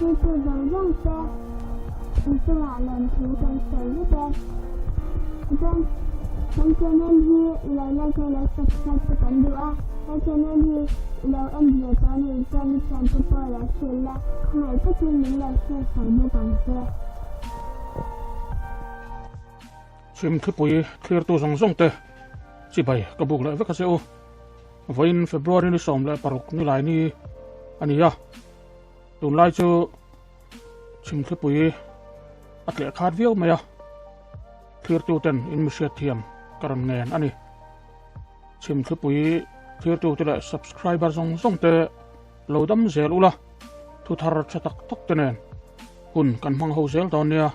Thiltu zawng zawng te in chungah lawmthu kan sawi vek e. Tichuan, kan channel hi i lo like a, i lo subscribe te kan duh a, he channel hi i lo en ve tawh a nih chuan i thiante pawh lo hrilh la, khawngaih takin min lo share sak bawk ang che. Chhimthlipui thlirtu zawng zawng te chibai ka buk leh vek a che u. Vawiin February ni 16 ni lai ni a ni a, tunlai chu chhimthlipui a tleh khat viau mai a, thlirtu ten in mi hriat thiam ka rawn ngen a ni. Chhimthlipui thlirtu te leh subscriber zawng zawng te lo dam zel ula, thu thar tha tak tak te nen hun kan hmang ho zel dawn nia.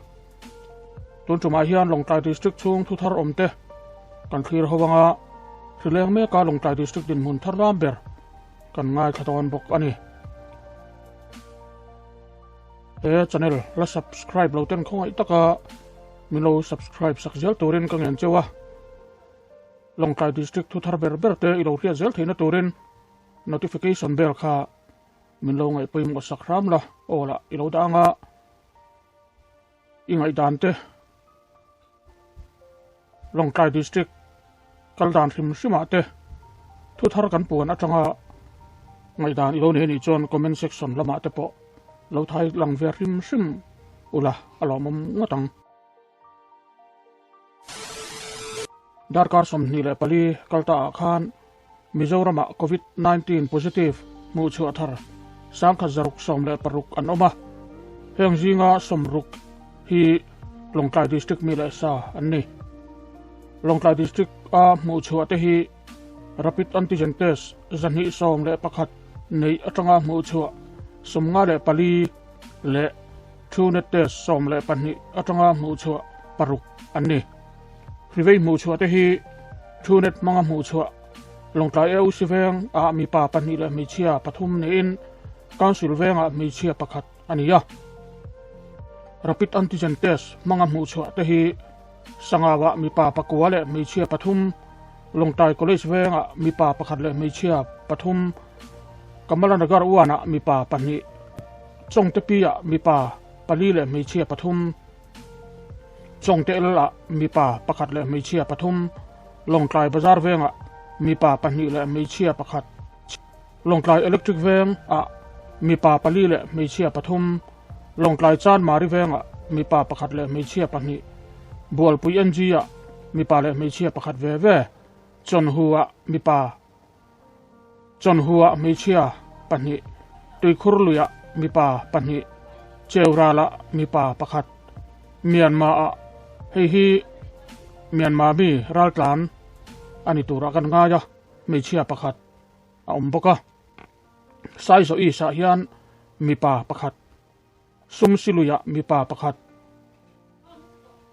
Tun tumah hian Lawngtlai District chhung thu thar awm te kan thlir ho anga hrileng meka Lawngtlai District dinhmun thar lam ber kan ngaithla dawn bawk a ni. He channel la subscribe lo ten khawngaih taka min lo subscribe sak zel turin ka ngen cheu a. Lawngtlai District thu thar ber ber te i lo hriat zel theihna turin notification bell kha min lo ngaih pawimawh sak hram la aw lah i lo dah anga i ngaihdan te Lawngtlai District kal dan hrim hrimah te thu thar kan puan atanga ngaihdan i lo nei anih chuan comment section lamah te pawh lo thai lang ve hrim hrim ula a lawmawm ngawt ang. Darkar 24 kal ta ah khan Mizoramah Covid 19 positive hmuh chhuah thar 1616 an awm a, heng zinga 60 hi Lawngtlai District mi leh sa an ni. Lawngtlai District a hmuh chhuah te hi Rapid Antigen Test 211 neih atanga hmuh chhuah 54 leh Truenat Test 12 atanga hmuh chhuah paruk an ni. Hrivei hmuh chhuah te hi Truenat hmanga hmuh chhuah Lawngtlai AOC veng ah mipa pahnih leh hmeichhia pathum niin Council vengah hmeichhia pakhat a ni a. Rapid Antigen Test hmanga hmuh chhuah te hi Sangauah mipa pakua leh hmeichhia pathum, Lawngtlai College vengah mipa pakhat leh hmeichhia pathum, Kamalanagar One-ah mipa pahnih, Chawngtepi-ah mipa pali leh hmeichhia pathum, Chawngte L-ah mipa pakhat leh hmeichhia pathum, Lawngtlai Bazar vengah mipa pahnih leh hmeichhia pakhat, Lawngtlai Electric vengah mipa pali leh hmeichhia pathum, Lawngtlai Chanmari vengah mipa pakhat leh hmeichhia pahnih, Bualpui NG-ah mipa leh hmeichhia pakhat ve ve, Chawnhu-ah mipa Chawnhu-ah hmeichhia pahnih, Tuikhur luiah mipa pahnih, Cheural-ah mipa pakhat, Myanmar-ah hei hi Myanmar mi raltlan a ni turah kan ngai a, hmeichhia pakhat a awm bawk a. Saizaw East-ah hian mipa pakhat, Sumsiluiah mipa pakhat,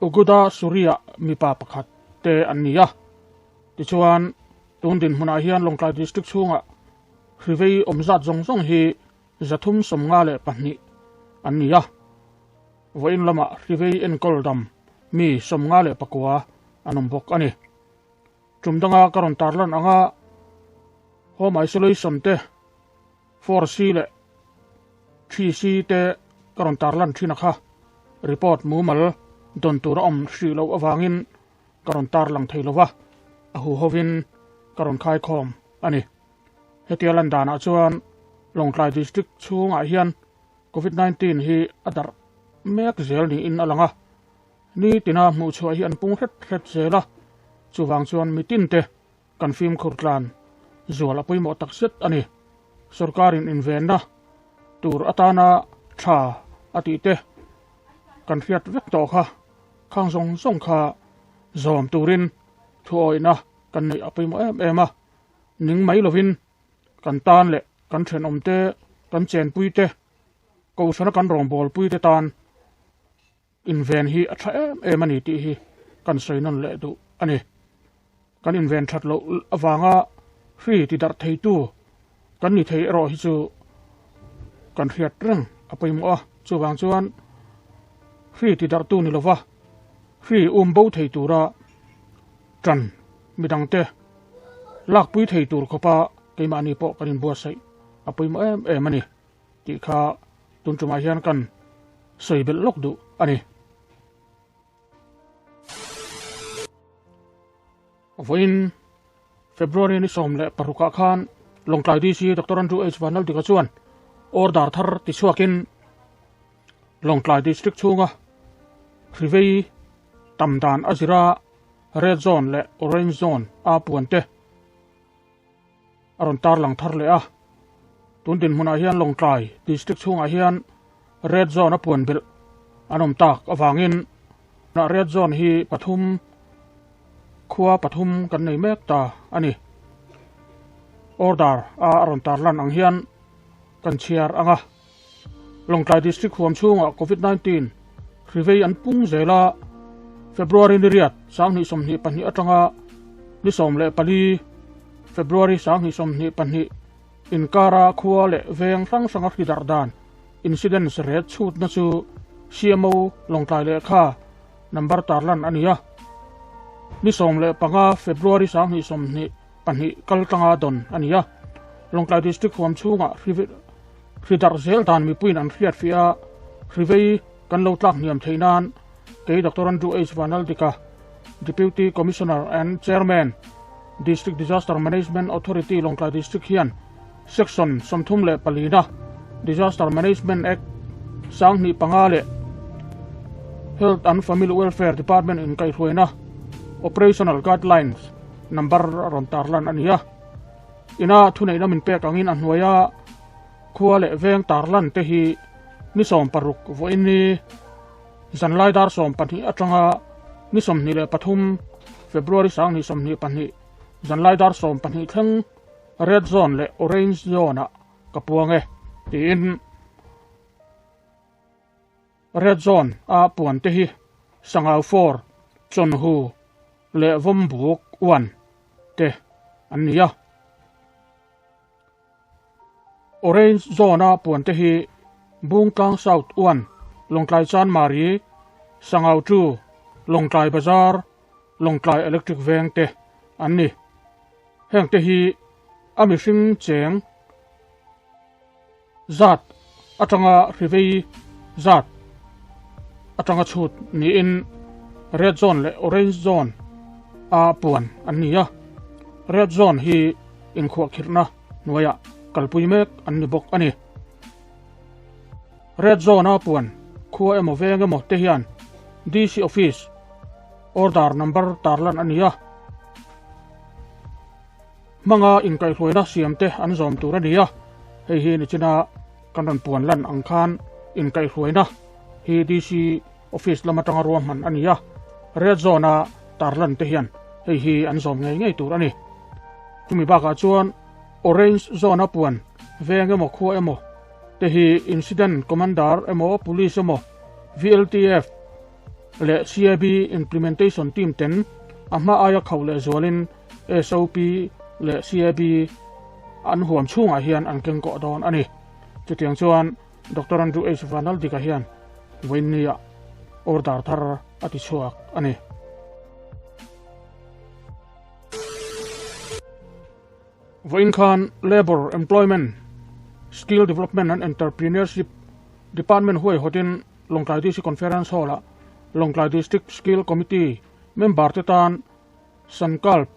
Uguda Suri-ah mipa pakhat te an ni a. Tichuan, tun dinhmunah hian Lawngtlai District chhungah hrivei awm zat zawng zawng hi 352 an ni a. Vawiin lamah hrivei enkawl dam mi 59 an awm bawk a ni. Tum danga ka rawn tarlan anga Home Isolation te, 4C leh 3C te ka rawn tarlan thin a kha report mumal dawn tur a awm hrih loh avangin ka rawn tarlang thei lova, a huhovin ka rawn khaikhawm a ni. Hetia lan danah chuan Lawngtlai District chhungah hian Covid 19 hi a darh mek zel niin a lang a, ni tina hmuh chhuah hi an pung hret hret zel a, chuvang chuan mitin te Kan fimkhur tlan zual a pawimawh tak zet a ni. Sorkarin invenna tur atana tha a tih te kan hriat vek tawh kha khang zawng zawng kha zawm turin thuawihna kan neih a pawimawh em em a. Ning mai lovin kan tan leh kan thenawm te, kan chenpui te, kohhrana kan rawngbawlpui te tan Inven hi a tha em em a ni tih hi kan sawi nawn leh duh a ni. Kan inven that loh avanga hri ti darh theitu kan ni thei erawh hi chu kan hriat reng a pawimawh a, chuvang chuan hri ti darhtu ni lova hri um bo thei tura tan midangte lakpui thei tur khawpa keimahni pawh kan inbuatsaih a pawimawh em em a ni tih kha. tun tumah hian kan sawi belh lawk duh a ni. Vawiin February ni 16 ah khan Lawngtlai DC Doctor Andrew H Vanlaldika chuan order thar tichhuakin Lawngtlai District chhunga hrivei tam dan a zira Red Zone leh Orange Zone a puan te a rawn tarlang thar leh a. Tun dinhmunah hian Lawngtlai District chhungah hian Red Zone a puan belh an awm tak avangin Red Zone hi pathum khua pathum kan nei mek ta a ni. Order a a rawn tarlan ang hian kan chhiar ang a. Lawngtlai District huam chhungah Covid 19 hrivei an pung zel a, February ni riat 2022 atanga ni 14 February 2022 inkara khua leh veng hrang hranga hri darh dan incidence rate chhutna chu CMO Lawngtlai lehkha number tarlan a ni a. Ni 15 February 2022 kal tlanga dawn a ni a. Lawngtlai District huam chhungah hri darh zel dan mipuiin an hriat fiah a, hri vei kan lo tlak hniam theih nan kei Doctor Andrew H Vanaldika, Deputy Commissioner and Chairman, District Disaster Management Authority Lawngtlai District hian Section 34 na Disaster Management Act 2005 leh Health and Family Welfare Department inkaihhruaina Operational Guidelines number a rawn tarlan a ni a. Ina thuneihna min pek angin a hnuaia khua leh veng tarlan te hi ni 16 vawiin ni zanlai dar 12 atanga ni 23 February 2022 zanlai dar 12 thleng Red Zone leh Orange Zone ah ka puang e tiin Red Zone a puan te hi Sangau 4, Chawnhu leh Vawmbuk 1 te an ni a. Orange Zone a puan te hi Bungtlang South 1, Lawngtlai Chanmari, Sangau 2, Lawngtlai Bazar, Lawngtlai Electric Veng te an ni. Heng te hi a mihring cheng zat atanga hrivei zat atanga chhut niin Red Zone leh Orange Zone a puan an ni a. Red Zone hi inkhuahkhirhna hnuaiah kalpui mek an ni bawk a ni. Red Zone a puan khua emaw veng emaw te hian DC Office order number tarlan a ni a. Hmanga inkaihhruaina siam te an zawm tur a ni a, hei hi nichina kan rawn puan lan ang khan inkaihhruaina hi DC Office lam atanga ruahman a ni a, Red Zone a tarlan te hian hei hi an zawm ngei ngei tur a ni. Chumi bakah chuan Orange Zone a puan veng emaw khua emaw te hi Incident Commander emaw Police emaw VLTF leh CAB Implementation Team ten a hma aia kho leh zualin SOP leh CAB an huam chhungah hian an keng kawh dawn a ni. Chutiang chuan Doctor Andrew H Vanaldika hian vawiinnia order thar a ti chhuak a ni. Vawiin khan Labour, Employment, Skill Development and Entrepreneurship Department huaihawtin Lawngtlai DC Conference Hall-ah Lawngtlai District Skill Committee member te tan Sankalp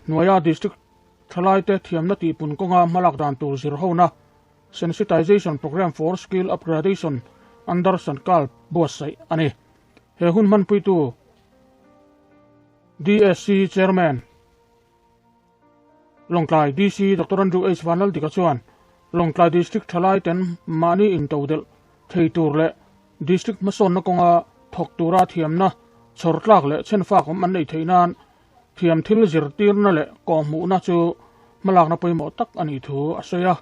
hnuaia District thalaite thiamna tihpun kawnga hmalak dan tur zir hona Sensitization Programme for Skill Upgradation under Sankalp buatsaih a ni. He hun hmanpuitu DSC Chairman Lawngtlai DC Doctor Andrew H Vanlaldika chuan Lawngtlai District thalai ten mahni intodelh thei tur leh District hmasawnna kawnga thawk tura thiamna chhawr tlak leh chhenfak awm an neih theih nan thiam thil zirtirna leh kawhhmuhna chu hmalakna pawimawh tak a nih thu a sawi a.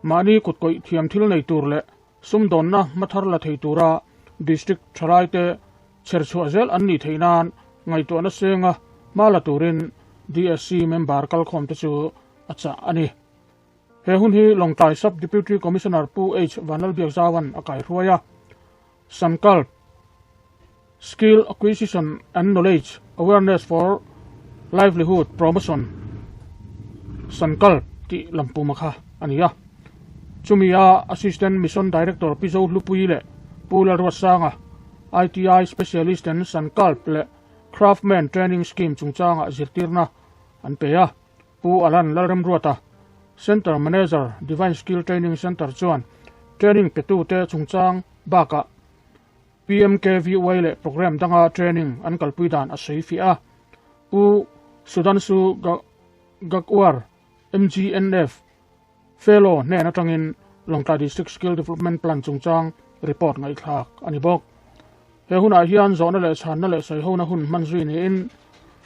Mahni kutkawih thiam thil nei tur leh sumdawnna hmathar la thei tura District thalaite chherchhuah zel an nih theih nan ngaihtuahna senga hma la turin DSC member kalkhawmte chu a chah a ni. He hun hi Lawngtlai Sub Deputy Commissioner Pu H Vanlalbiakzauan a kaihruai a, Sankalp, Skill Acquisition and Knowledge Awareness for Livelihood Promotion, Sankalp tih lampuma kha a ni a. Chumi a Assistant Mission Director Pi Zohlupuii leh Pu Lalruatsanga, ITI Specialist ten Sankalp leh Craftman Training Scheme chungchangah zirtirna an pe a. Pu Alan Lalremruata, Centre Manager, Divine Skill Training Centre chuan training petute chungchang bakah PMKVY leh programme danga training an kalpui dan a sawi fiah a. Pu Sudhanshu Gakwar, MGNF, Fellow hnen atangin Lawngtlai District Skill Development Plan chungchang report ngaihthlak a ni bawk. He hunah hian zawhna leh chhanna leh sawihona hun hman zui niin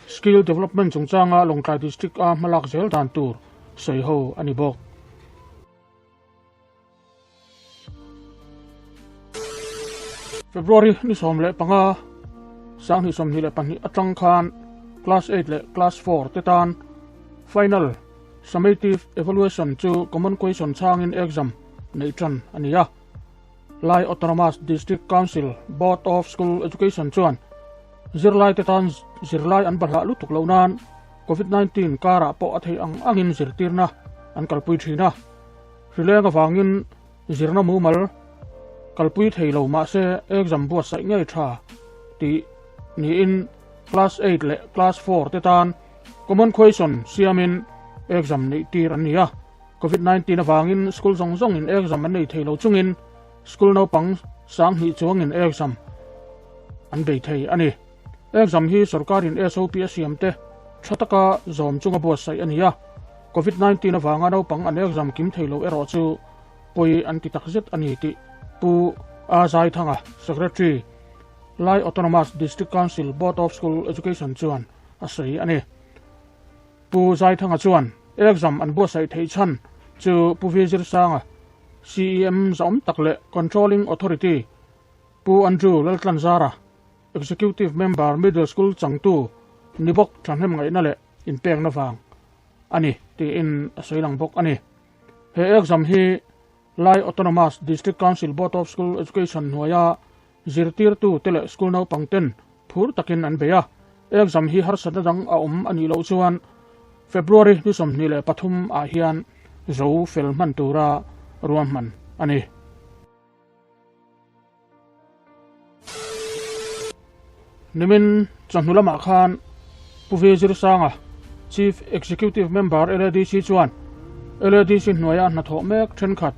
Skill Development chungchanga Lawngtlai District a hmalak zel dan tur sawiho a ni bawk. February ni 15, 2022 atang khan Class 8 leh Class 4 te tan Final Summative Evaluation chu Common Question chhangin exam neih tan a ni a. Lai Autonomous District Council Board of School Education chuan zirlai te tan zirlai an bahlah lutuk loh nan Covid-19 karah pawh a theih ang angin zirtirna an kalpui thin a. Hrileng avangin zirna mumal kalpui thei lo mahse exam buatsaih ngei tha tih niin Class 8 leh Class 4 te tan Common Question siamin exam neih tir an ni a. Covid 19 avangin school zawng zawngin exam an nei thei lo chungin school naupang 2000 chuangin exam an bei thei a ni. Exam hi sorkarin SOP a siam te tha taka zawm chunga buatsaih a ni a. Covid 19 avanga naupang an exam kim thei lo erawh chu pawi an ti takzet a ni tih Pu A Zaithanga, Secretary, Lai Autonomous District Council Board of School Education chuan a sawi a ni. Pu Zaithanga chuan exam an buatsaih theih chhan chu Pu V Zirsanga, CEM zahawm tak leh Controlling Authority Pu Andrew Laltlanzara, Executive Member Middle School changtu ni bawk thahnem ngaihna leh inpekna vang a ni tiin a sawi lang bawk a ni. He exam hi Lai Autonomous District Council Board of School Education hnuaia zirtirtu te leh school naupang ten phur takin an bei a. Exam hi harsatna dang a awm a nih loh chuan February ni 23 ah hian zo fel hman tura ruahman a ni. Nimin chawhnu lamah khan Pu V Zirsanga, Chief Executive Member LADC chuan LADC hnuaia hnathawh mek thenkhat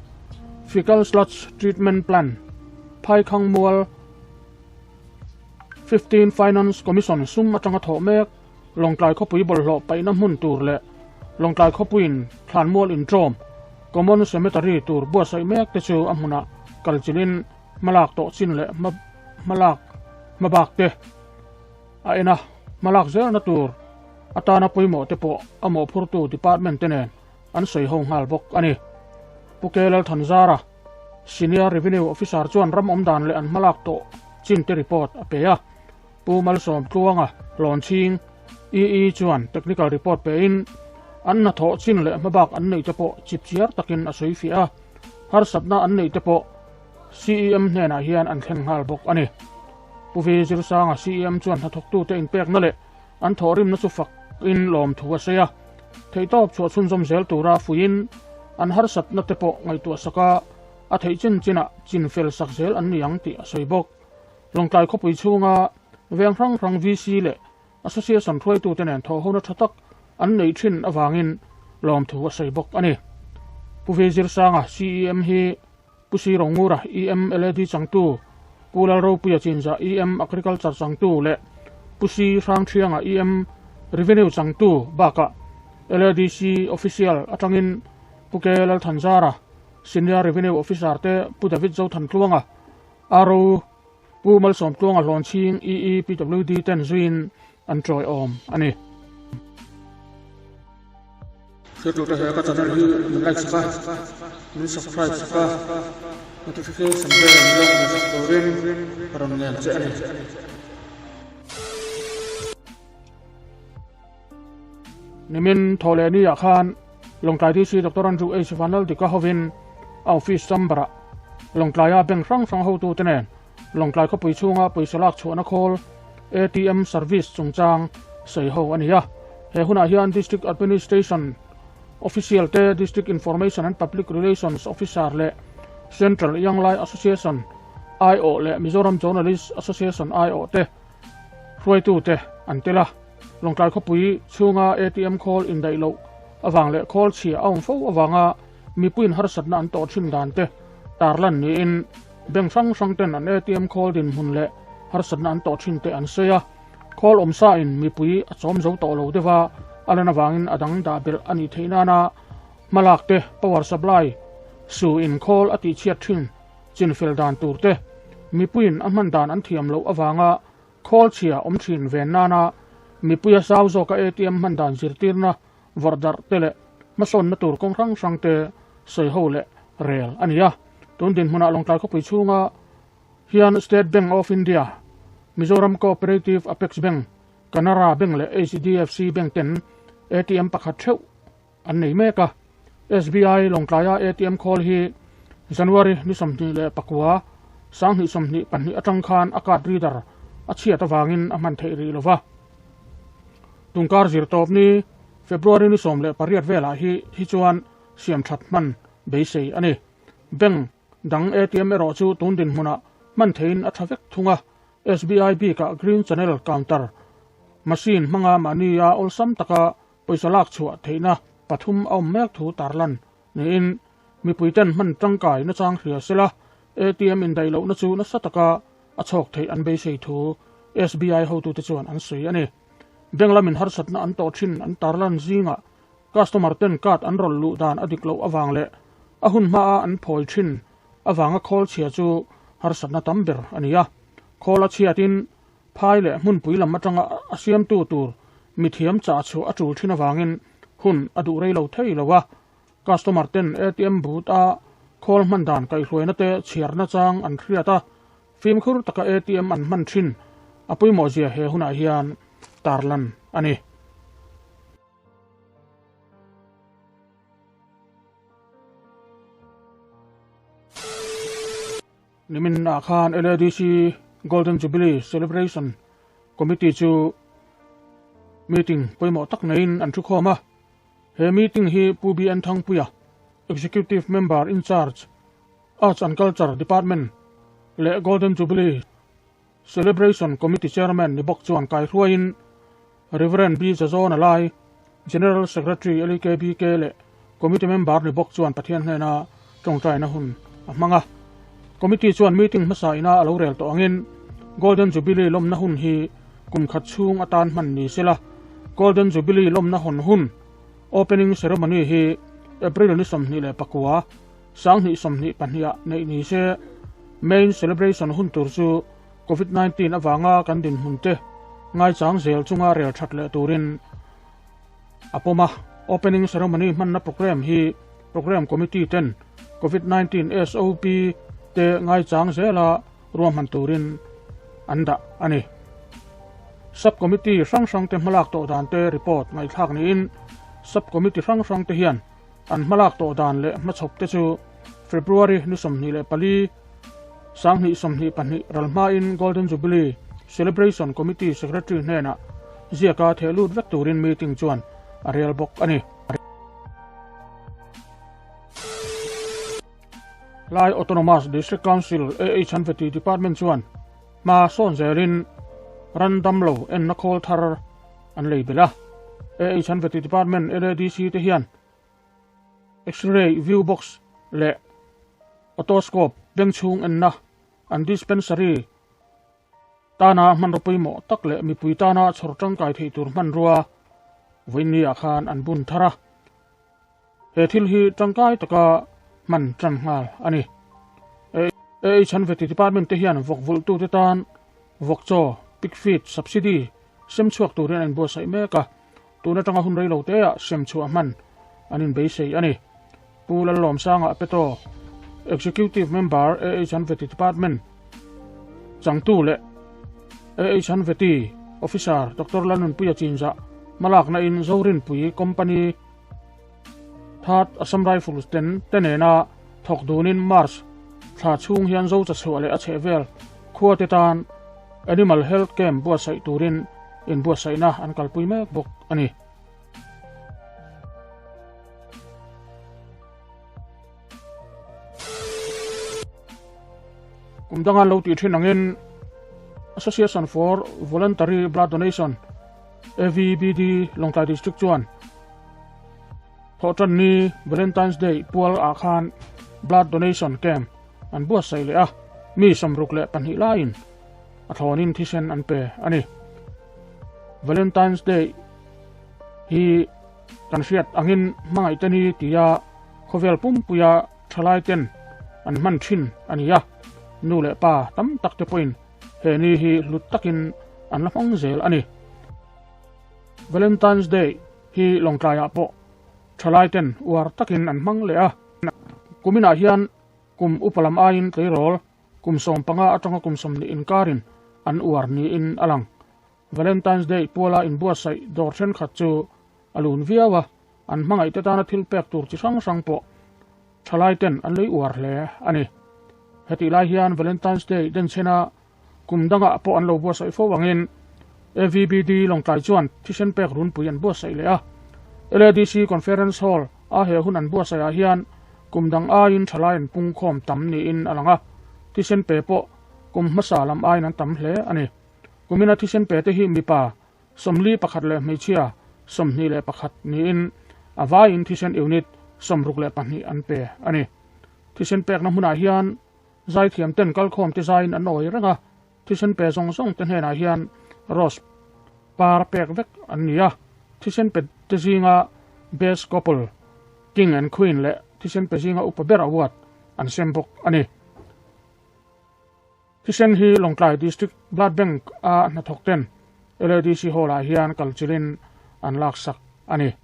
Fecal Sludge Treatment Plant, Phaikhang Mual 15 Finance Commission sum atanga thawh mek Lawngtlai khawpui bawlhhlawh paihna hmun tur leh Lawngtlai khawpuiin thlanmual intawm Common Cemetery tur buatsaih mek te chu a hmunah kalchilhin hmalak tawh chin leh hmalak hmabak te a en a, hmalak zelna tur atana pawimawh te pawh a mawhphurtu department te nen an sawi ho nghal bawk a ni. Pu K Lalthanzara, Senior Revenue Officer chuan ram awmdan leh an hmalak tawh chin te report a pe a. Pu Malsawm Tluanga Hlawnchhing, EE chuan technical report pein an hnathawh chin leh hmabak an neih te pawh chipchiar takin a sawi fiah a, harsatna an neih te pawh CEM hnenah hian an thlen nghal bawk a ni. Pu V Zirsanga CEM chuan hnathawktute inpekna leh an thawhrimna chu fakin lawmthu a sawi a, theihtawp chhuah chhunzawm zel tura fuiin an harsatna te pawh ngaihtuah saka a theih chin chinah chin fel sak zel an ni ang tih a sawi bawk. Lawngtlai khawpui chhunga veng hrang hrang VC leh Association hruaitute nen thawhhona tha tak an neih thin avangin lawmthu a sawi bawk a ni. Pu V Zirsanga, CEM hi Pu Si Rongura, EM LAD changtu, Pu Lalropuia Chinza, EM Agriculture changtu leh Pu Si Hrangthianga, EM Revenue changtu bakah LADC Official atangin Pu K Lalthanzara, Senior Revenue Officer te Pu David Zothantluanga, RO Pu Malsawm Tluanga Hlawnchhing EEPWD ten zuiin an tawi awm a ni. Hriattu te he ka channel hi min like sak a, min subscribe sak a, notification bell min lo hmu sak turin ka rawn ngen che a ni. Nimin Thawhlehni ah khan Lawngtlai DC Doctor Andrew H Vanlaldika hovin a office chamber ah Lawngtlaia bank hrang hrang hotute nen Lawngtlai khawpui chhunga pawisa lak chhuahna khawl ATM service chungchang sawi ho a ni a. He hunah hian District Administration. Official te, District Information and Public Relations Officer leh Central Young Lai Association aiawh leh Mizoram Journalist Association aiawh te hruaitute an tel a. Lawngtlai khawpui chhunga ATM khawl indaih loh avang leh khawl chhia a awm fo avanga mipuiin harsatna an tawh thin dan te tarlan niin bank hrang hrang ten an ATM khawl dinhmun leh harsatna an tawh thin te an sawi a. Khawl awmsa in mipui a chawm zo tawh lo deuh a, a lan avangin a dang dah belh a nih theih nana hmalak te, power supply su in khawl a tihchhiat thin chinfel dan tur te, mipuiin a hman dan an thiam loh avanga khawl chhia awm thin ven nana mipuia zau zawka ATM hman dan zirtirna vawrh darh te leh hmasawnna tur kawng hrang hrang te sawi ho leh rel a ni a. Tun dinhmunah Lawngtlai khawpui chhunga hian State Bank of India, Mizoram Cooperative Apex Bank, Canara Bank leh HDFC Bank ten ATM pakhat theuh an nei mek a. SBI Lawngtlaia ATM khawl hi January ni 29, 2022 atang khan a card reader a chhiat avangin a hman theih rih lova. Tungkar zirtawp ni February ni 18 velah hi hi chuan siamthat hman beisei a ni. Bank Dang ATM erawh chu tun dinhmunah hman theihin a tha vek thung a, SBI bikah Green Channel counter machine hmanga mahnia awlsam taka pawisa lak chhuah theihna pathum a awm mek thu tarlan niin mipuiten hman tangkai nachang hria sela ATM indaih lohna chu nasa taka a chhawk theih an beisei thu SBI hotute chuan an sawi a ni. Bank lamin harsatna an tawh thin an tarlan zingah Customer ten card an rawlh luh dan a dik loh avang leh a hun hmaa an phawi thin avanga khawl chhia chu harsatna tam ber a ni a. Khawl a chhiatin phai leh hmunpui lam atanga a siamtu tur mithiam chah chhuah a tul thin avangin hun a duh rei lo thei lo a. Customer ten ATM booth a khawl hman dan kaihhruaina te chhiarna chang an hriat a, fimkhur taka ATM an hman thin a pawimawhzia he hunah hian tarlan a ni. Nimin ah khan LADC Golden Jubilee Celebration Committee chu meeting pawimawh tak neiin an thukhawm a. He meeting hi Pu BN Thangpuia, Executive Member in Charge, Arts and Culture Department leh Golden Jubilee Celebration Committee Chairman ni bawk chuan kaihruaiin Rev. B. Zazawna Lai, General Secretary LEKBK leh Committee member ni bawk chuan Pathian hnena tawngtaina hun a hmang a. Committee chuan meeting hmasa ina a lo rel tawh angin Golden Jubilee lawmna hun hi kum khat chhung atan hman ni sela, Golden Jubilee lawmna hawn hun, Opening Ceremony, hi April ni 29, 2022 ah neih ni se, Main Celebration hun tur chu Covid 19 avanga kan dinhmun te ngaichang zel chunga rel that leh turin a pawm a. Opening Ceremony hmanna programme hi Programme Committee ten Covid 19 SOP te ngaichang zela ruahman turin an dah a ni. Sub Committee hrang hrang te hmalak tawh dan te report ngaihthlak niin Sub Committee hrang hrang te hian An hmalak tawh dan leh hmachhawp te chu February ni 24, 2022 ral hmain Golden Jubilee Celebration Committee Secretary hnenah ziaka theh lut vek turin meeting chuan a rel bawk a ni. Lai Autonomous District Council AH Hanveti Department chuan hma sawn zelin ran damlo enna khawl thar an lei belh a. AH Hanveti Department LADC te hian X-ray view box leh otoscope beng chhung enna an dispensary tana hmanraw pawimawh tak leh mipui tana chhawr tangkai theih tur hmanrua vawiin ah khan an bun thar a. He thil hi tangkai taka hman tan nghal a ni. AH Hanveti Department te hian vawk vulhtute tan vawk chaw, pig feed, subsidy sem chhuak turin an inbuatsaih mek a. Tun atanga hun rei lo teah sem chhuah hman an inbeisei a ni. Pu Lallawmsanga Peto, Executive Member AH Hanveti Department changtu leh AH Hanveti Officer Doctor Lalnunpuia Chinzah hmalakna in Zorinpui Company Third Assam Rifles ten te nena thawk dunin March thla chhung hian Zocha chhuah leh a chhehvel khua te tan Animal Health Camp buatsaih turin inbuatsaihna an kalpui mek bawk a ni. Kum danga lo tih thin angin Association for Voluntary Blood Donation, AVBD, Lawngtlai District chuan Thawhtanni Valentine's Day pual ah khan Blood Donation Camp an buatsaih leh a, mi 62 laiin a thlawnin thisen an pe a ni. Valentine's Day hi kan hriat angin hmangaihte ni tia khawvel pumpuia thalai ten an hman thin a ni a, nu leh pa tam tak te pawhin he ni hi hlut takin an la hmang zel a ni. Valentine's Day hi Lawngtlaiah pawh thalai ten uar takin an hmang leh a, kuminah hian kum upa lam aiin tleirawl kum 15 atanga kum 20 inkarin an uar niin a lang. Valentine's Day puala inbuatsaih dawr thenkhat chu a lun viau a, an hmangaihte tana thil pek tur chi hrang hrang pawh thalai ten an lei uar hle a ni. Hetih lai hian Valentine's Day denchhena kum dangah pawh an lo buatsaih fo angin AVBD Lawngtlai chuan thisen pek runpui an buatsaih leh a. LADC Conference Hall a he hun an buatsaihah hian kum dang aiin thalai an pungkhawm tam niin a lang a, thisen pe pawh kum hmasa lam aiin an tam hle a ni. Kumina thisen pe te hi mipa 41 leh hmeichhia 21 niin a vaiin thisen unit 62 an pe a ni. Thisen pekna hmunah hian zaithiam ten kalkhawm te zaiin an awi reng a, thisen pe zawng zawng te hnenah hian rose par pek vek an ni a. Thisen pe te zinga best couple, king and queen leh thisen pe zinga upa ber award an sem bawk a ni. Thisen hi Lawngtlai District Blood Bank a hnathawk ten LADC Hall ah hian kalchilhin an laksak a ni.